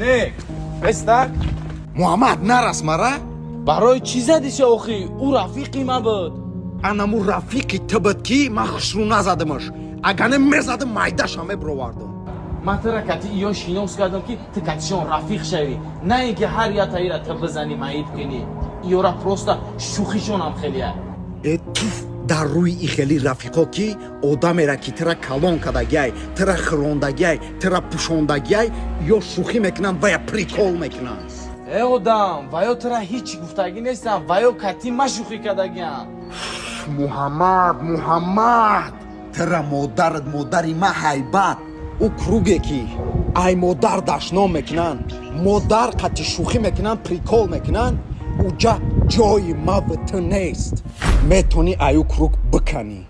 Не, бестак. Муҳаммад, нарас мара. Барои чӣ задиша охӣ? Ӯ рафиқи ма буд. Анаму рафиқи ту буд, ки ман хушрӯ назадимаш. Агар не мезадим, майдаша мебировардам. Ман тура кати иё шинос кардам, ки ту катишон рафиқ шавӣ, на ин ки ҳар ятаира ту бизанӣ, маиб кунӣ. Иёра просто шӯхишонам хелия. Э, туф дар рӯи и хели рафиқо, ки одамера, ки тира калон кардагиай, тира хирондагиай, тира пӯшондагиай, ё шӯхӣ мекунанд ва я прикол мекунанд. Э, одам, ва ё тура ҳеҷ гуфтагӣ нестам, ва ё кати ма шӯхӣ кардагиам. Муҳаммад, Муҳаммад, тира модарат, модари ма ҳайбат. Ӯ круг е ки ай модар дашном мекунанд, модар қати шӯхӣ мекунанд, прикол мекунанд, уҷа ҷои маву ту нест. Метавонӣ аю круг биканӣ.